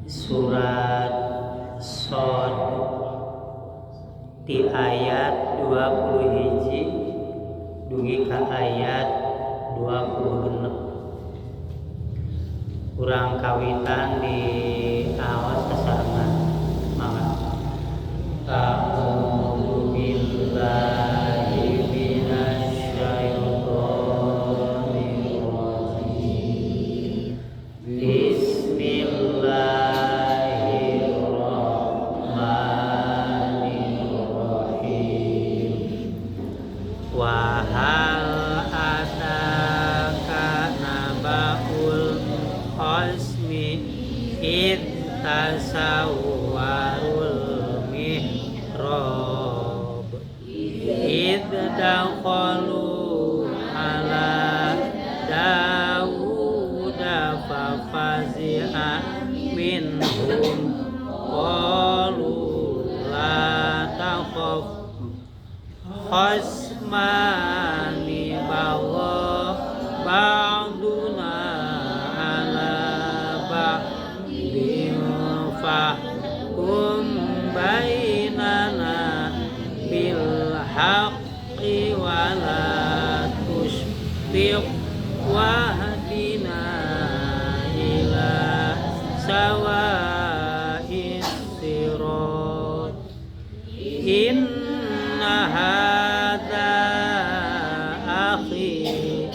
Surat Shod di ayat 20 hiji dugi ka ayat 26. Urang kawitan di awas sasarengan mangga. A'udzu billahi minasyaitonir rajim. Bismillahirrahmanirrahim. Wa hal ataka naba'ul khasmi id tasawwarul mihrab id dakhalu ala Dawuda fafazi'a minhum qalu la takhaf khasmani bagha ba'duna ala ba'din fahkum bainana bil haqqi wa la tushtiq wahdina ila sawa'is sirat. Inna hadza akhi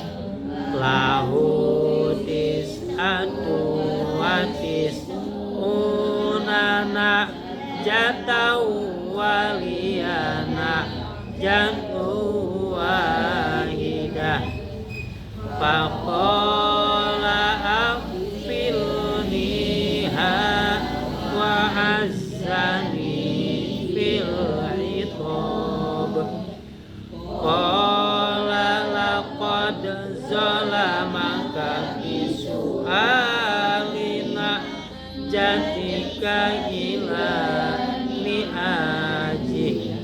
lahu tis'atu wa tis'una na'jatan waliya na'jatun wahidah. Faqala akfilniha wa azzani fil itab. Qala laqad zalamaka bisu'ali na'jatika ila mi'ajih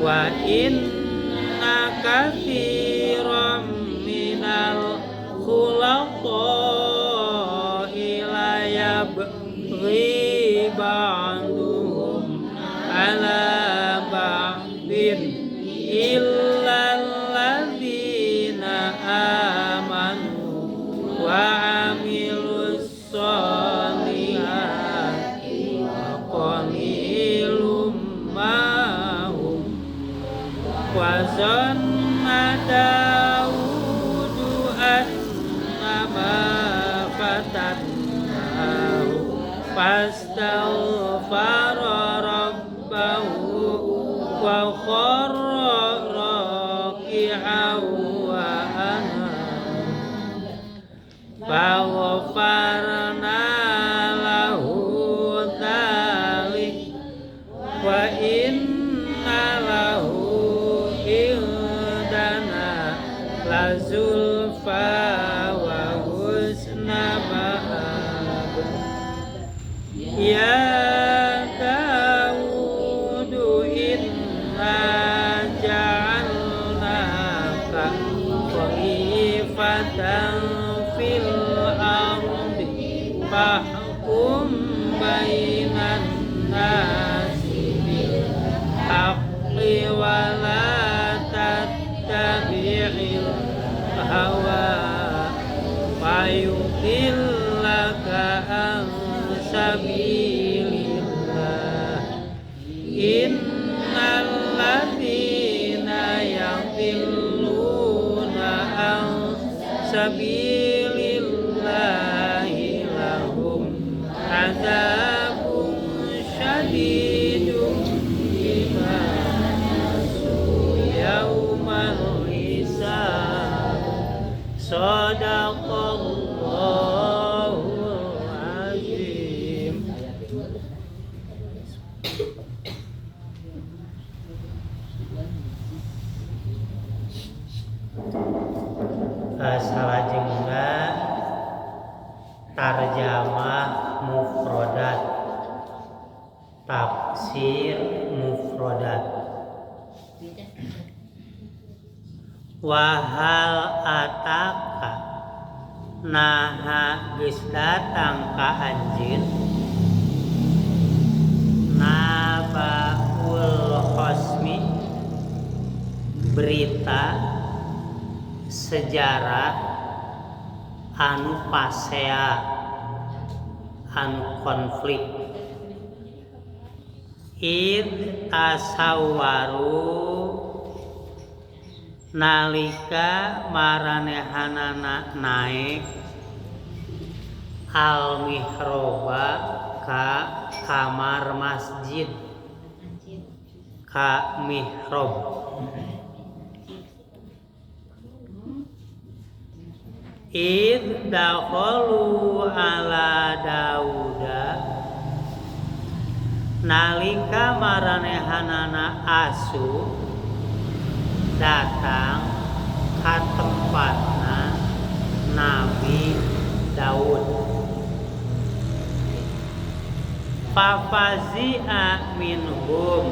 wa inna katsiran minal khulaqa'i la yabghi ba'duhum ala ba'din illa alladzina amanu wa 'amilus sholihati wa qalilum ma hum. Wa zanna Dawudu annama fatannahu fastaghfara rabbahu wa kharra raki'an wa anab. Faghfarna lahu dzalik wa inna lahu indana lazulfa wa husna ma'ab. Ya Dawudu inna ja'alnaka khalifatan fil ardi fahkum bainan nasi bil haqqi wa la tattabi'il hawa fayudillaka an sabilillah. Innal ladzina yadhilluna an sabilillahi lahum adzabun syadidun bima nasu yaumal hisab. Sadaqallahul azim. Salajengna tarjamah mufrodat, tafsir mufrodat. Wahal ataka naha geus datang ka anjeun Nabaul khosmi berita sejarah anu pasea anu konflik id tasawwaru nalika maranehanana naek al mihroba ka kamar masjid ka mihrab id dakhalu ala Dauda nalika maranehanana asu datang ka tempatna Nabi Daud fafazi'a minhum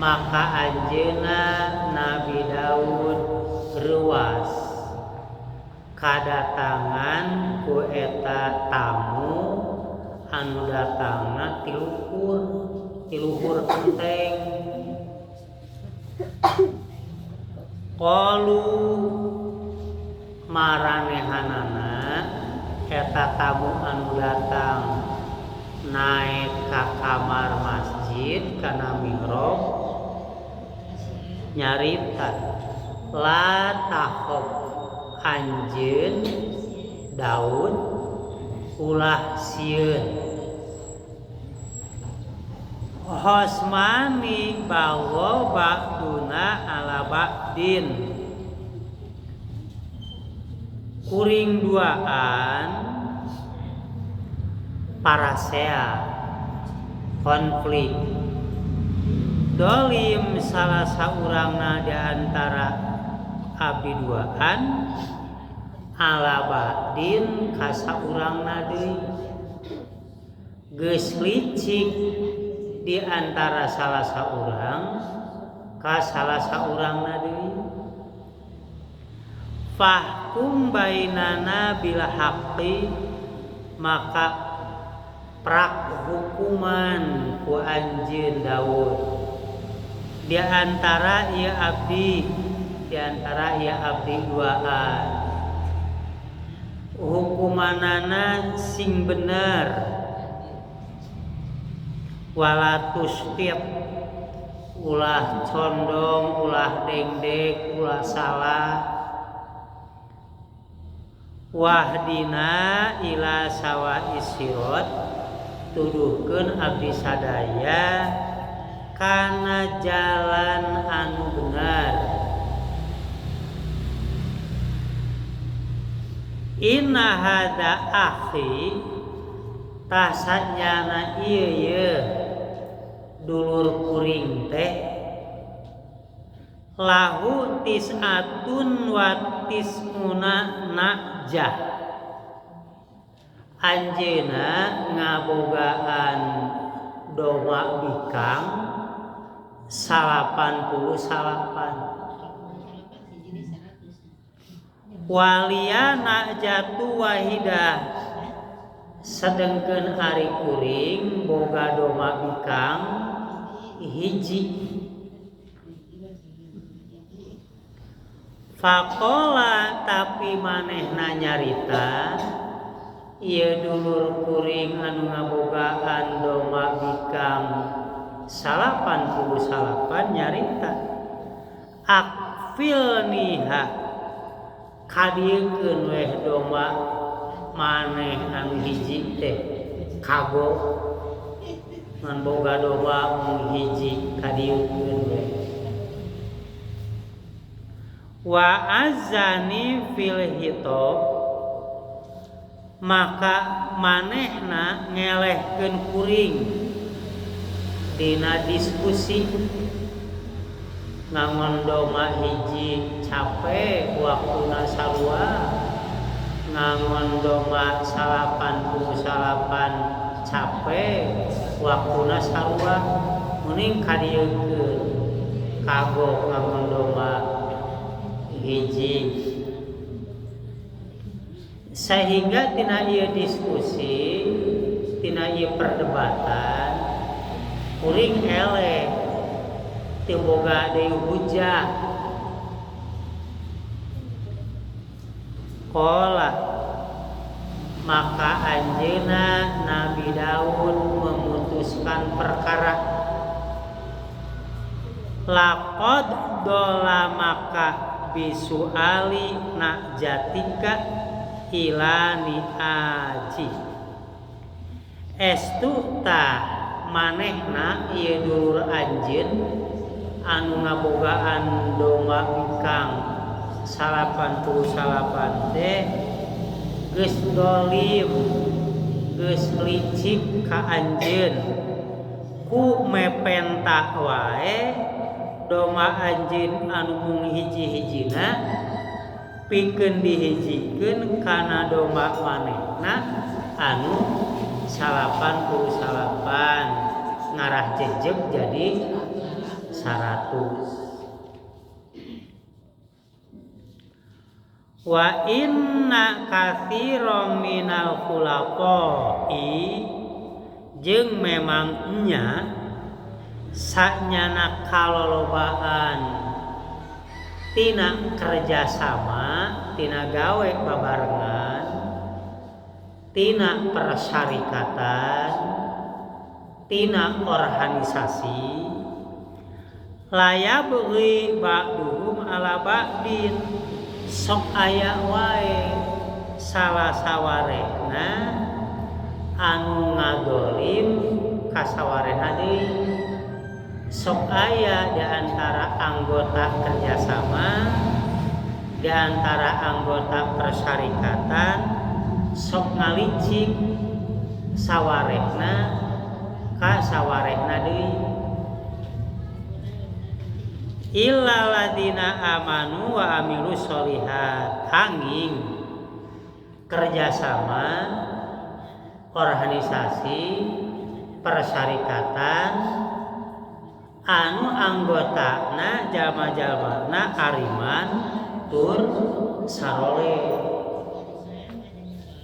maka anjeunna Nabi Daud reuas kadatangan ku eta tamu anu datangna tiluhur enteng. Qalu maranehanana eta tamu anu datang naik ka kamar masjid kana mihrab nyarita la takhaf anjeun Daud ulah sieun hosmani bawa ba'duna ala ba'din kuring duaan parasea konflik dolim salah saurangna di antara abdi duaan ala ba'din ka saurangna deui geus licik di antara salah saurang ka salah saurangna deui fahkum bainana bil haqqi maka prak hukuman ku anjeun Daud di antara ieu abdi di antara ieu abdi duaan hukumanana sing bener wala tustit ulah condong ulah dengdek ulah salah wahdina ila sawa'is sirat tuduhkeun abdi sadaya kana jalan anu benar inna hadza akhi tasanyana ieu ye dulur kuring teh lahu tis'atun wa tis'una najah anjeuna ngabogaan domba bikang 89 walia najatu wahidah sedengkeun ari kuring boga domba bikang hiji faqala tapi manehna nyarita ieu dulur kuring anu ngabogaan domba bikang 89 nyarita akfilniha kadiekeun weh domba maneh anu hiji teh kagok ngan boga domba mung hiji kadiekeun weh wa azani fil hitob maka manehna ngelehkeun kuring dina diskusi ngangon domba hiji capek waktuna sarua ngangon domba 89 capek waktuna sarua mending kadiekeun kagok ngangon domba hiji sehingga tina ieu diskusi tina ieu perdebatan Kuring eleh teu boga deui hujah. Qala maka anjeunna Nabi Daud memutuskan perkara laqad dolamaka bisuali najatika ila niaji estu tah manehna ieu dulur anjeun anu ngabogaan domba bikang 89 teh geus dolim geus licik ka anjeun ku mepenta wae domba anjeun anu mung hiji-hijina pikeun dihijikeun kana domba manehna anu 89 ngarah jejeg jadi 100. Wa inna katsiran minal khulaqai jeung memang nya sanyana kalolobaan tina kerjasama tina gawe babarengan tina persyarikatan tina organisasi layabghi ba'duhum ala ba'din sok aya wae salah sawarehna anu ngadolim ka sawarehna deui. Sok aya di antara anggota kerjasama, di antara anggota persyarikatan sok ngalicik sawarehna ka sawarehna deui. Illa ladina amanu wa amilu sholihat, angin kerjasama organisasi persyarikatan anu anggotana jalma-jalmana ariman tur saroleh.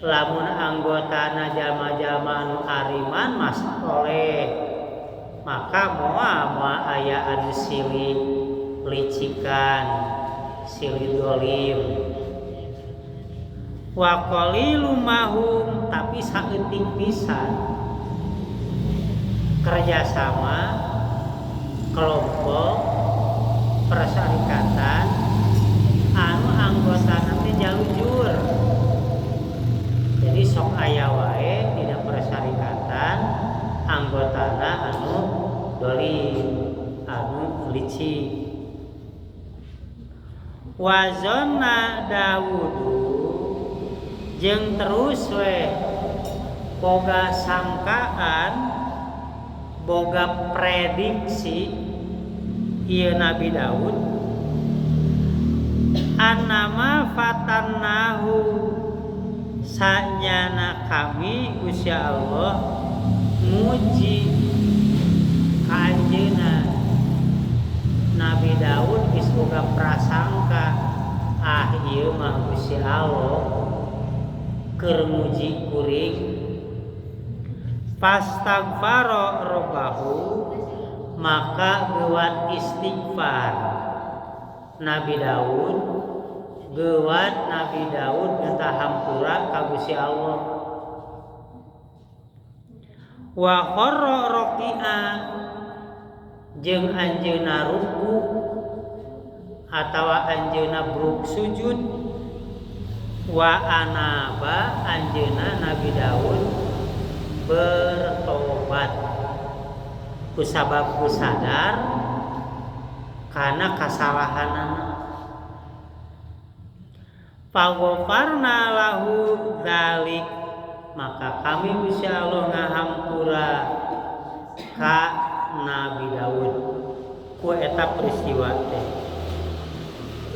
Lamun anggotana jalma-jalma anu ariman mah saroleh, maka moal moal aya anu silih licikan silih dolim. Wa qalilu mahum, tapi saeutik pisan kerjasama kelompok persyarikatan anu anggotana teh jalujur. Jadi sok aya wae dina persyarikatan anggotana anu dolim anu licik. Wa zonna Dawudu jeung terus we boga sangkaan boga prediksi ieu Nabi Daud annama fatannahu sanyana kami Gusti Allah muji ka anjeunna. Nabi Daud geus boga prasangka ah ieu mah Gusti Allah keur muji kuring. Fastaghfara rabbahu, maka geuwat istighfar Nabi Daud, geuwat Nabi Daud minta hampura ka Gusti Allah. Wa kharra raqi'a, jeung anjeunna ruku atawa anjeunna bruk sujud. Wa anaba, anjeunna Nabi Daud bertobat kusabab kusadar karena kasalahanana. Faghfarna lahu dzalik, maka kami Gusti Allah ngahampura ka Nabi Daud ku eta peristiwa teh.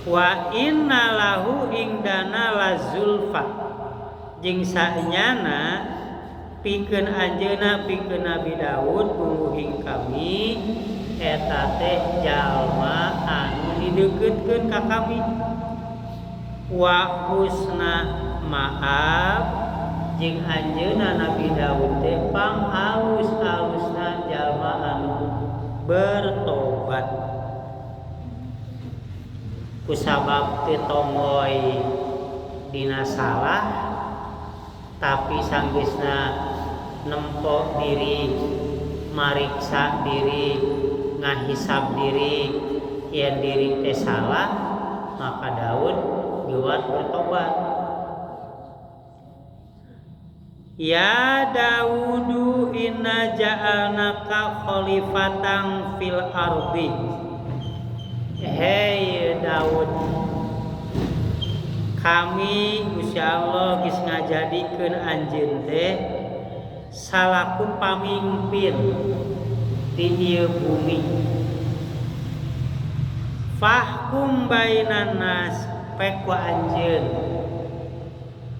Wa inna lahu indana lazulfa, jeung sanyana pikeun anjeunna pikeun Nabi Daud bungguhing kami eta teh jalma anu dideuketkeun ka kami. Wa husna ma'ab, jeung anjeunna Nabi Daud teh pang alus-alusna jalma anu bertobat kusabab teu tonggoy dina salah tapi sanggeusna nempo diri mariksa diri ngahisab diri yen diri teh salah maka Daud geuwat bertobat. Ya Daudu inna ja'alnaka khalifatan fil ardi. Hei Daud, kami Gusti Allah geus ngajadikeun anjeun teh salaku pamimpin di ieu bumi. Fahkum bainan nas, pek ku anjeun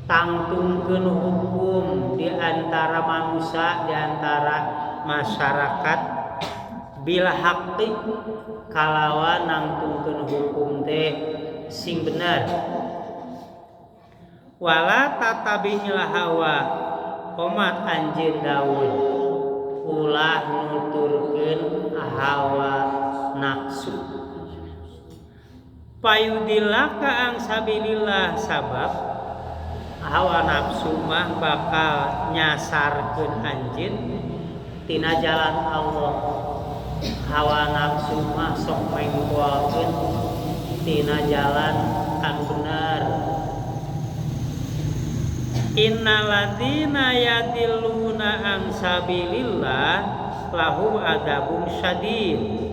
tangtungkeun hukum di antara manusia, di antara masyarakat bil haqqi kalawan nangtungkeun hukum teh sing bener. Wala tatabi'il hawa, omat anjeun Daud ulah nuturkeun hawa nafsu. Payudillaka ang sabilillah, sabab hawa nafsu mah bakal nyasarkeun anjeun tina jalan Allah. Hawa nafsu mah sok mengkolkeun tina jalan anu bener. Innalladzina yadilluna an sabilillah lahum adzabun syadid.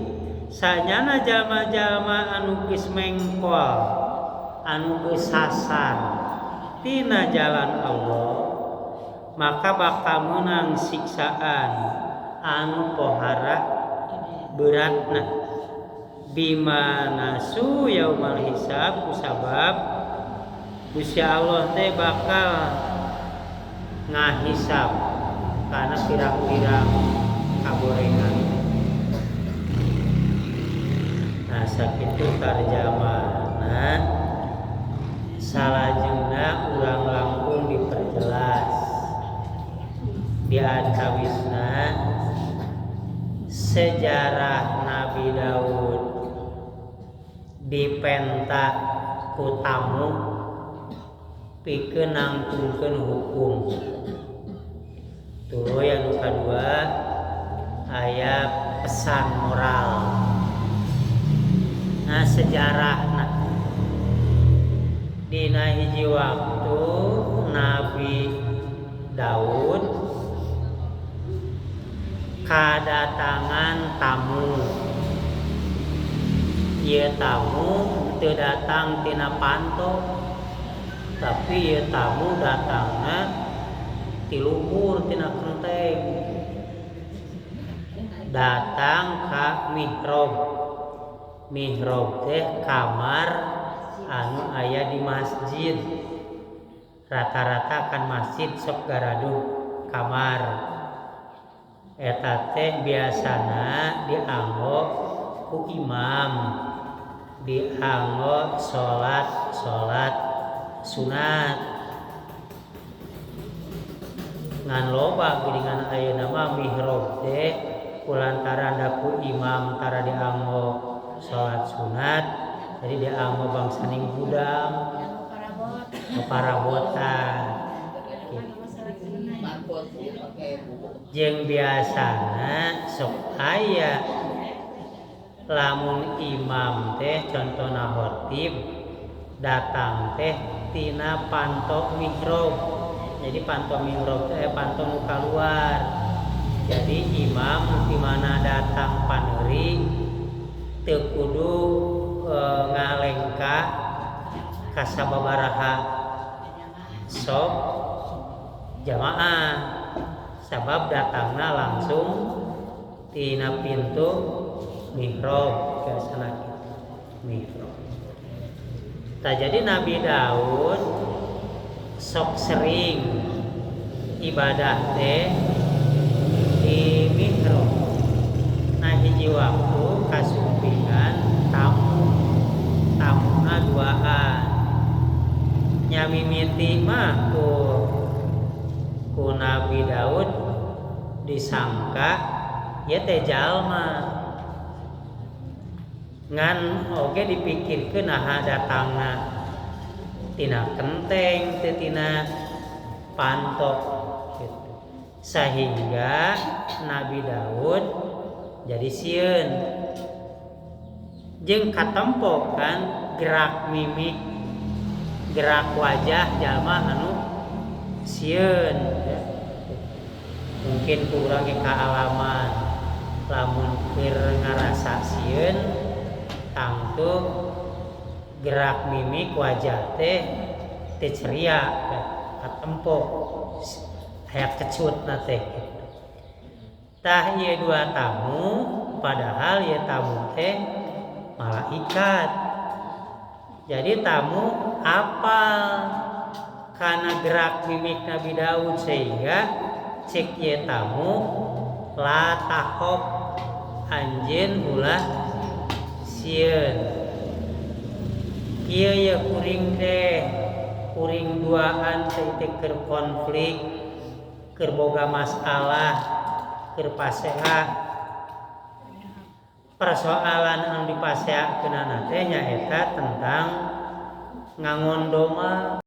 Sanyana jalma-jalma anu geus mengkol, anu geus sasar tina jalan Allah, maka bakal menang siksaan anu pohara beratna. Bima nasu yaumal hisab, kusabab Gusti Allah teh bakal ngahisab karena pirang-pirang kagorengan. Nah, sakitu tarjamahna. Salajengna urang langkung diperjelas di antawisna sejarah Nabi Daud dipenta ku tamu pikeun nangtungkeun hukum. Tuluy anu kadua aya pesan moral. Nah, sejarahna dina hiji waktu Nabi Daud kadatangan tamu. Ieu tamu teu datang tina panto, tapi ieu tamu datangna ti luhur tina kenteng. Datang ka mihrab. Mihrab teh kamar anu aya di masjid. Rata-rata kan masjid sok garaduh kamar. Eta teh biasana dianggo ku imam, dianggo salat sunat. Ngan loba geuningan ayeuna mah mihrab teh kulantaran da ku imam tara dianggo salat sunat, jadi dianggo bangsaning gudang, parabotan. Jeung biasana sok aya lamun imam teh contohna khotib datang teh tina panto mihrab. Jadi panto mihrab teh panto nu kaluar. Jadi imam di mana datang paneuri teu kudu ngalengka ka sababaraha sok jamaah, sabab datangna langsung tina pintu mihrab biasana kitu mihrab. Tah jadi Nabi Daud sok sering ibadah teh di mihrab. Nah hiji waktu kasumpingan tamu, tamuna duaan. Nyamimiti mah ku Nabi Daud disangka ieu teh jalma. Ngan oge dipikirkeun, naha datangna tina kenteng teu tina panto gitu, sehingga Nabi Daud jadi sieun. Jeung katempo kan gerak mimik, gerak wajah jalma anu sieun ya. Mungkin kurang kaalaman, lamun keur ngarasa sieun tangtu gerak mimik wajah teh teh ceria ya, katempo aya kecut na teh gitu. Tah, ieu dua tamu, padahal ieu tamu teh malaikat. Jadi tamu apal karena gerak mimik Nabi Daud, sehingga cek ieu tamu, "La takhaf," anjeun ulah sieun. Kieu ye, kuring teh, kuring duaan teh teh keur konflik, keur boga masalah, keur pasea. Persoalan anu dipaseakeunana teh nyaeta tentang ngangon domba.